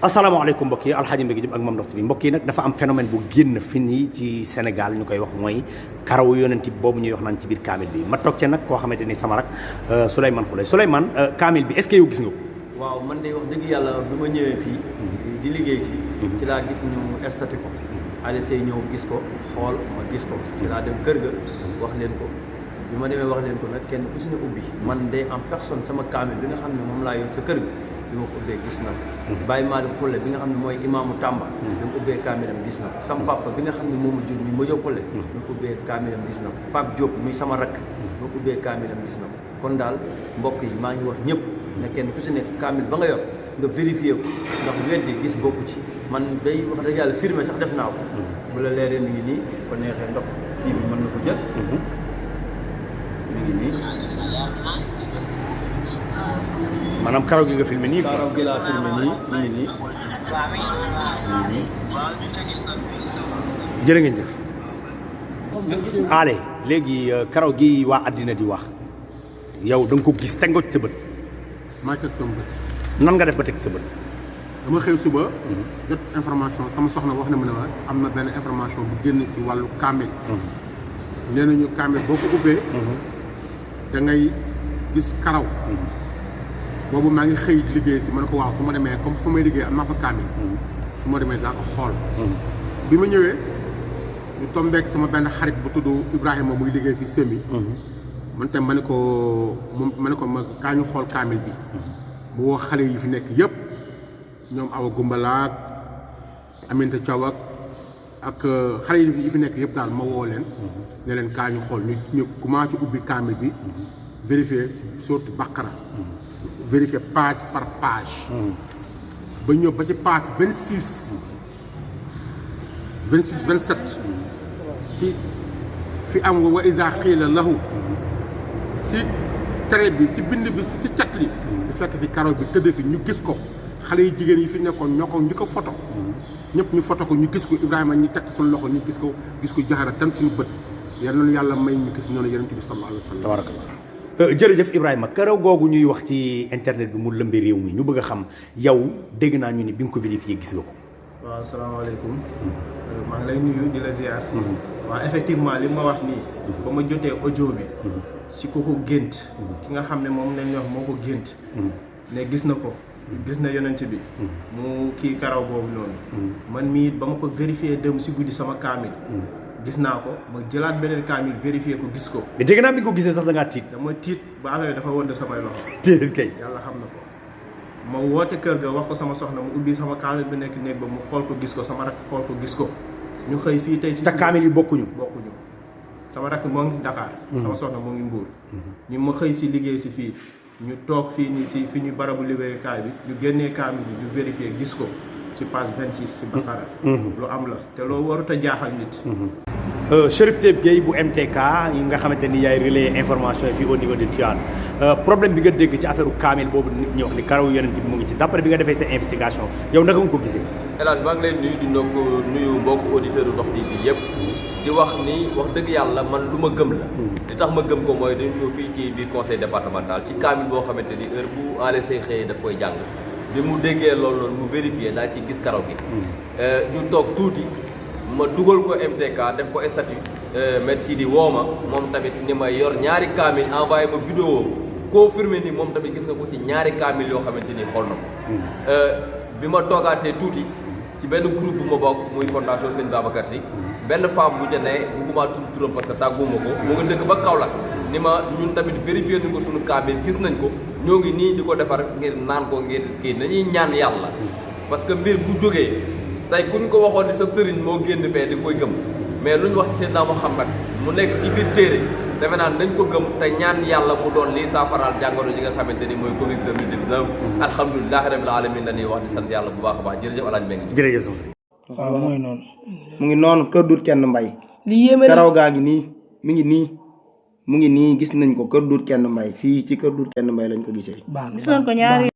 asalaamaaleykum mbokk yi Alxaaji Mbégi Jóob ak Mame Ndokh TV mbokk yi nag dafa am phénomène bu génn fi nii ci Sénégal ñu koy wax mooy karaw yonent boobu ñuy wax naan ci biir kaamil bi ma toog ca nag koo xamante ni sama rak Souleymane Khoule Souleymane kaamil bi est-ce que yow gis nga ko. waaw man de wax dëgg yàlla bi ma ñëwee fii di liggéey si ci laa gis ñu estaté ko ADC ñëw gis ko xool ma gis ko ci laa dem kër ga wax leen ko bi ma demee wax leen ko nag kenn ku si ne ubbi man de en personne sama kaamil bi nga xam ne moom laa yor sa kër ga bi ma ko ubbee gis na ko Baye Malick Khoule bi nga xam ne mooy imaamu Tamba bi ma ubbee kaamilam gis na ko sama papa bi nga xam ne moomu jur mi ma Jóob Khoule bi ma ubbee kaamilam gis na ko Pape Diop muy sama rakk bi ma ubbee kaamilam gis na ko kon daal mbokk yi maa ngi wax ñëpp ne kenn ku si nekk kaamil ba nga yor nga vérifié ko ndax weddi gis bokku ci man day wax dëgg yàlla firmé sax def naa ko bu la leeree mi ngi nii ko neexee ndox kii bi mën na ko jël mi ngi nii maanaam karaw gi nga filmé nii. karaw gi laa filmé nii mi ngi nii jërë ngeen jëf. allez léegi karaw gi waa àddina di wax yow da nga ko gis teg nga ci sa bët. maa teg sama bët. nan nga def ba teg sa bët. dama xëy suba. jot information sama soxna wax na ma ne ma am na benn information bu génn ci wàllu kaamil. nee nañu kaamil boo ko ubbee. da ngay gis karaw. boobu maa ngi xëy liggéey si ma ne ko waaw su ma demee comme fu may liggéey am naa fa kaamil. su ma demee daa ko xool. bi ma ñëwee ñu tombeek sama benn xarit bu tudd Ibrahima muy liggéey fi Semi. man tam ma ne ko ma kaa ñu xool kaamil bi. mu woo xale yi fi nekk yëpp ñoom Awa Gumbalaak Aminta Thiaw ak xale yi fi nekk yëpp daal ma woo leen. ne leen kaa ñu xool ñu commencé ubbi kaamil bi. vérifier sourate Baqara. vérifier page par page. ba ñëw ba ci page 26. 27. fi am wa iza qiila lahu. si tere bi si bind bi si cat li. bu fekk fi karaw bi tëdd fi ñu gis ko xale yi jigéen yi fi nekkoon ñu ko photo ñëpp ñu photo ko ñu gis ko Ibrahima ñu teg suñu loxo ñu gis ko jaxara tan suñu bët yal na yàlla may ñu gis noonu yonent bi sallallahu alayhi wa sallam. tabarakallah jërëjëf Ibrahima karaw googu ñuy wax ci internet bi mu lëmbee réew mi ñu bëgg a xam yow dégg naa ñu ni bi nga ko vérifié gis nga ko. waaw asalaamaaleykum maa ngi lay nuyu di la ziar. waaw effectivement li ma wax nii. ba ma jotee audio bi. ci ku ko gént. ki nga xam ne moom lañ wax moo ko gént. ne gis na ko. gis na yonent bi. mu kii karaw boobu noonu. man mii ba ma ko vérifié dem si guddi sama kaamil. gis naa ko ma jëlaat beneen kaamil vérifié ko gis ko. mais dégg naa bi nga ko gisee sax da ngaa tiit. dama tiit ba affaire dafa wënd samay loxo. déedéet kay. yàlla xam na ko ma woote kër ga wax ko sama soxna mu ubbi sama kaamil bi nekk néeg ba mu xool ko gis ko sama rakk xool ko gis ko ñu xëy fii tey si te kaamil yi bokkuñu. sama rakk moo ngi Dakar. sama soxna moo ngi Mbuur. ñu ma xëy si liggéey si fii ñu toog fii nii si fi ñu barabu liggéeyukaay bi ñu génnee kaamil bi ñu vérifié gis ko ci page 26 si Baqara. lu am la te loolu warut a jaaxal nit. Chérif Taib Gueye bu MTK yi nga xamante ni yaay relayer information yi fii au niveau de Tivaouane problème bi nga dégg ci affaire kaamil boobu nit ñi wax ni karaw yonent bi mu ngi ci d'après bi nga defee sa investigation yow naka nga ko gisee. El Hadj maa ngi lay nuyu di nuyu mbokk auditeur Ndokh TV yëpp di wax ni wax dëgg yàlla man lu ma gëm la. li tax ma gëm ko mooy dañu ñëw fii ci biir conseil départemental ci kaamil boo xamante ni heure bu ALC xëyee daf koy jàng bi mu déggee loolu noonu mu vérifié daal ci gis karaw gi. ñu toog tuuti. ma dugal ko MTK def ko statut maître Sidi woo ma moom tamit ni ma yor ñaari kaamil envoyé ma vidéo confirmé ni moom tamit gis nga ko ci ñaari kaamil yoo xamante ni xool na ko bi ma toogaatee tuuti ci benn groupe bu ma bokk muy fondation Sëñ Babacar Sy benn femme bu ca ne bugguma tudd turam parce que tàgguma ko mu nga dëkk ba Kaolack ni ma ñun tamit vérifié nañ ko suñu kaamil gis nañ ko ñoo ngi nii di ko defar ngir naan ko ngir kii nañuy ñaan yàlla parce que mbir bu jógee tey kuñ ko waxoon ni sa sëriñ moo génn fee di koy gëm mais lu ñu wax ci Seydina Muhammad mu nekk ci biir téere defe naa nañ ko gëm te ñaan yàlla mu doon lii saafaraal jàngoro ji nga xamante ni mooy Covid 2019 alhamdulilahi rabbil alamin dañuy wax di sant yàlla bu baax a baax jërëjëf Alaaji Mbengue jërëjëf soxna si. waaw mooy noonu mu ngi noonu kër Doudou Kenn Mbaye li yéeme karaw gaa ngi nii mi ngi nii mu ngi nii gis nañ ko kër Doudou Kenn Mbaye fii ci kër Doudou Kenn Mbaye lañ ko gisee. gis nañ ko ñaari